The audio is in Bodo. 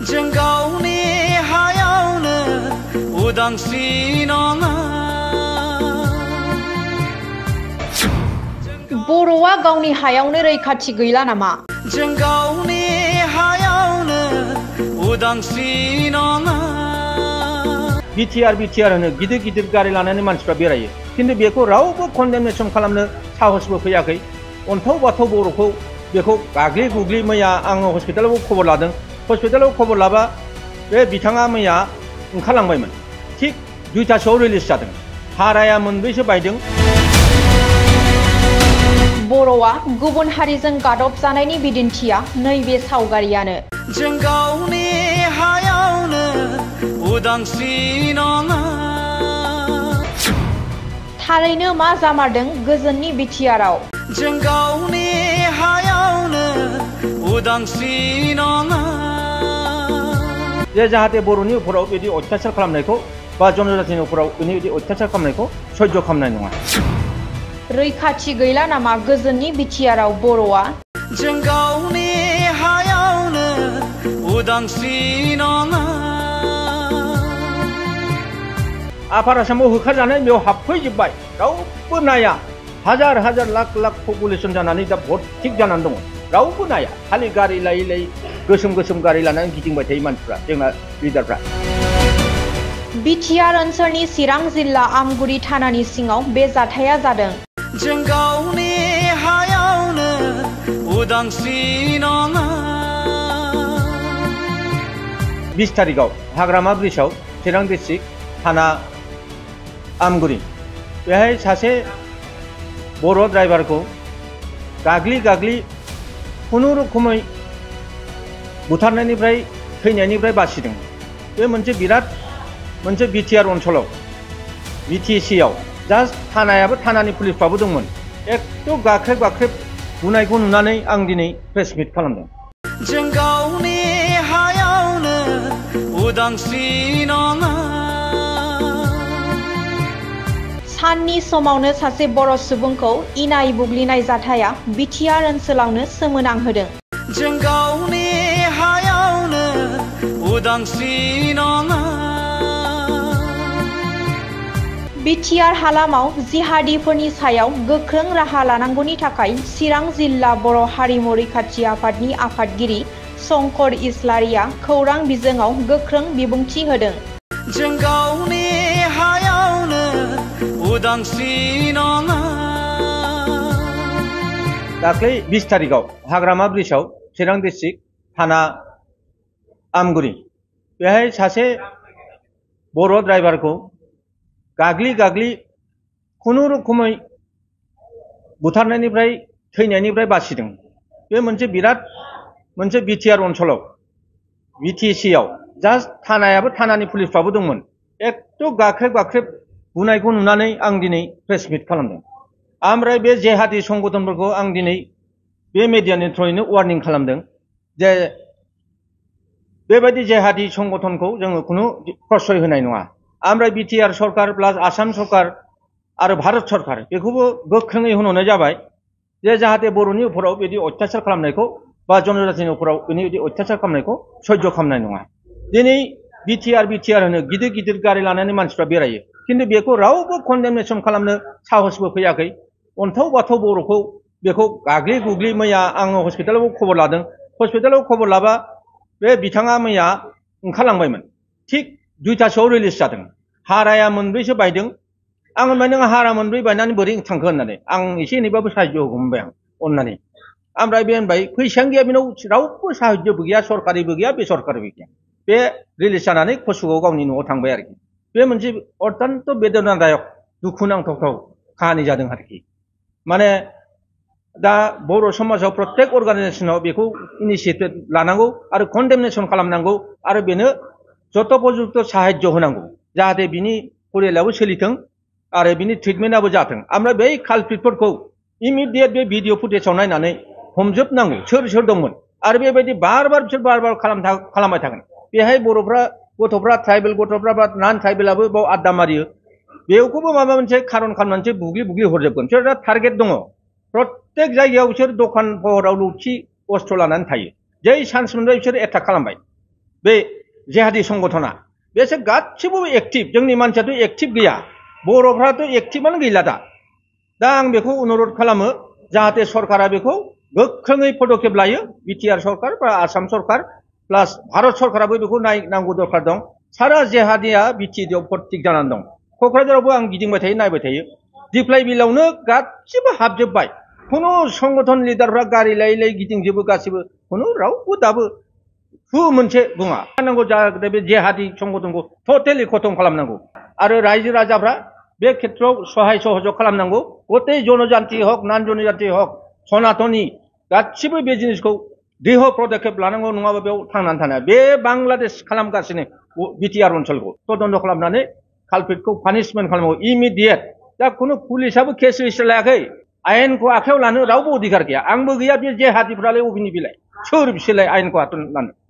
जों गावनि हायावनो उदांस्रि नङा बर'आ गावनि हायावनो रैखाथि गैला नामा? जों गावनि हायावनो उदांस्रि नङा बिटिआर होनो गिदिर गिदिर गारि लानानै मानसिफ्रा बेरायो खिन्थु बेखौ रावबो कन्डेमनेसन खालामनो साहसबो फैयाखै अन्थाव बाथाव बर'खौ बेखौ गाग्लि गुग्लि मैया आङो हस्पिटालाव खबर लादों हस्पिटालाव खबर लाबा बे बिथाङा मैया ओंखारलांबायमोन थिग 2टासोआव रिलिज जादों हाराया मोनब्रैसो बायदों बर'आ गुबुन हारिजों गादब जानायनि बिदिन्थिया नैबे सावगारियानो जों गावनि हायावनो उदांस्रि नङा थारैनो मा जामारदों गोजोननि बिटिआरआव जों गावनि हायावनो उदांस्रि नङा जे जाहाथे बर'नि उपराव बिदि अत्याचार खालामनायखौ बा जनजातिनि उपराव बिदि अत्याचार खालामनायखौ सह्य खालामनाय नङा रैखाथि गैला नामा गोजोननि बिटिआरआव बर'आ जों गावनि हायावनो उदांस्रि नङा आफार आसामाव होखारजानाय बेयाव हाबफैजोब्बाय रावबो नाया हाजार हाजार लाख लाख पपुलेसन जानानै दा भर्तिक जानानै दङ रावबो नाया खालि गारि लायै लायै गोसोम गारि लानानै गिदिंबाय थायो मानसिफ्रा जोंना लिडारफ्रा बिटिआर ओनसोलनि चिरां जिल्ला आमगुरि थानानि सिङाव बे जाथाया जादों जों गावनि हायावनो उदांस्रि नङा 20 तारिखआव हाग्रामा ब्रिजआव चिरां डिस्ट्रिक्ट थाना आमगुरि बेहाय सासे बर' ड्राइभारखौ गाग्लि खुनुरुखुमै बुथारनायनिफ्राय थैनायनिफ्राय बासिदों बे मोनसे बिटिआर ओनसोलाव बिटिसिआव जास्ट थानानि पुलिसफ्राबो दंमोन एकदम गाख्रेब बुनायखौ नुनानै आं दिनै प्रेस मिट खालामदों जों गावनि हायावनो उदांस्रि नङा साननि समावनो सासे बर' सुबुंखौ इनाय बुग्लिनाय जाथाया बिटिआर ओनसोलावनो सोमोनांहोदों जों गावनि हायावनो उदांस्रि नङा बिटिआर हालामाव जिहादिफोरनि सायाव गोख्रों राहा लानांगौनि थाखाय चिरां जिल्ला बर' हारिमु रैखाथि आफादनि आफादगिरि शंकर इस्लारिया खौरां बिजोङाव गोख्रों बिबुंथि होदों जों गावनि हायावनो उदांस्रि नङा दाख्लै 20 तारिखआव हाग्रामा ब्रिजआव चिरां डिस्ट्रिक्ट थाना आमगुरि बेहाय सासे बर' ड्राइभारखौ गाग्लि खुनुरुखुमै बुथारनायनिफ्राय थैनायनिफ्राय बासिदों बे मोनसे बिटिआर ओनसोलाव बिटिसिआव जास्ट थानानि पुलिसफ्राबो दंमोन एकदम गाख्रेब बुनायखौ नुनानै आं दिनै प्रेस मिट खालामदों ओमफ्राय बे जेहादी संगठनफोरखौ आं दिनै बे मिडियानि थ्रुयैनो वार्निं खालामदों जे बेबायदि जेहादी संगठनखौ जोङो खुनु प्रश्रय होनाय नङा ओमफ्राय बिटिआर सरकार प्लास आसाम सरकार आरो भारत सरकार बेखौबो गोख्रोङै होनहरनाय जाबाय जे जाहाथे बर'नि उपराव बिदि अत्याचार खालामनायखौ बा जनजातिनि उपराव बिदि अत्याचार खालामनायखौ सह्य खालामनाय नङा दिनै बिटिआर होनो गिदिर गिदिर गारि लानानै मानसिफ्रा बेरायो खिन्थु बेखौ रावबो कन्डेमनेसन खालामनो साहसबो फैयाखै अन्थाव बाथाव बर'खौ बेखौ गाग्लि गुग्लि मैया आङो हस्पिटालाव खबर लादों हस्पिटालाव खबर लाबा बे बिथाङा मैया ओंखारलांबायमोन थिग 2टासोआव रिलिज जादों हाराया मोनब्रैसो बायदों आं होनबाय नों हारा मोनब्रै बायनानै बोरै थांखो होननानै आं एसे एनैबाबो साहाय्य होबाय आं अननानै ओमफ्राय बे होनबाय फैसायानो गैया बेनाव रावबो साहाय्यबो गैया सरकारिबो गैया बेसरकारिबो गैया बे रिलिज जानानै कसुगाव गावनि न'आव थांबाय आरोखि बे मोनसे अत्यन्त बेदनादायक दुखुनांथाव काहानि जादों आरोखि माने दा बर' समाजाव प्रत्येक अर्गानाइजेसनाव बेखौ इनिशियेटिभ लानांगौ आरो कन्डेमनेसन खालामनांगौ आरो बेनो जथ'पजुक्त साहाय्य होनांगौ जाहाथे बिनि फरियालाबो सोलिथों आरो बिनि ट्रिटमेन्टआबो जाथों ओमफ्राय बै कालप्रिटफोरखौ इमिडियेट बे भिडिअ फुटेजाव नायनानै हमजोबनांगौ सोर दंमोन आरो बेबायदि बार बार खालामबाय थागोन बेहाय बर'फ्रा गथ'फ्रा ट्राइबेल गथ'फ्रा बा नन ट्राइबेलाबो बाव आड्डा मारियो बेखौबो माबा मोनसे खारन खालामनानैसो बुग्लि हरजोबगोन बिसोर दा टारगेट दङ प्रत्येक जायगायाव बिसोर दखान सहराव लौथि अस्त्र लानानै थायो जै चान्स मोनबाय बिसोर एटाक खालामबाय बे जिहादी संगठना बेसोर गासिबो एक्टिभ जोंनि मानसियाथ' एक्टिभ गैया बर'फ्राथ' एक्टिभआनो गैला दा आं बेखौ अनुरद खालामो जाहाथे सरकारा बेखौ गोख्रोङै पदक्षेप लायो बिटिआर सरकार बा आसाम सरकार प्लास भारत सरकाराबो बेखौ नायनांगौ दरकार दं सारा जिहादिया बिटिआरआव भर्ति जानानै दं क'क्राझारावबो आं गिदिंबाय थायो नायबाय थायो दिप्लाय बिलावनो गासिबो हाबजोब्बाय खुनु संगठन लिडारफ्रा गारि लायै लायै गिदिंजोबो गासिबो खुनु रावबो दाबो मोनसे बुङा नांगौ जाहाथे बे जिहादी संगठनखौ टटेलि खतम खालामनांगौ आरो रायजो राजाफ्रा बे खेत्रआव सहाय सहयोग खालामनांगौ गथाय जनजाति हक नान जनजाति हक सनातनी गासिबो बे जिनिसखौ दृढ़ पदक्षेप लानांगौ नङाबा बेयाव थांनानै थानो बे बांलादेश खालामगासिनो बिटिआर ओनसोलखौ तदन्त खालामनानै कालपिटखौ पानिशमेन्ट खालामनांगौ इमिडियेट दा खुनु पुलिसाबो केस रेजिस्टार लायाखै आयेनखौ आखायाव लानो रावबो अधिकार गैया आंबो गैया बे जिहादिफ्रालाय अबेनि बिलाय सोर बिसोरलाय आयेनखौ लानो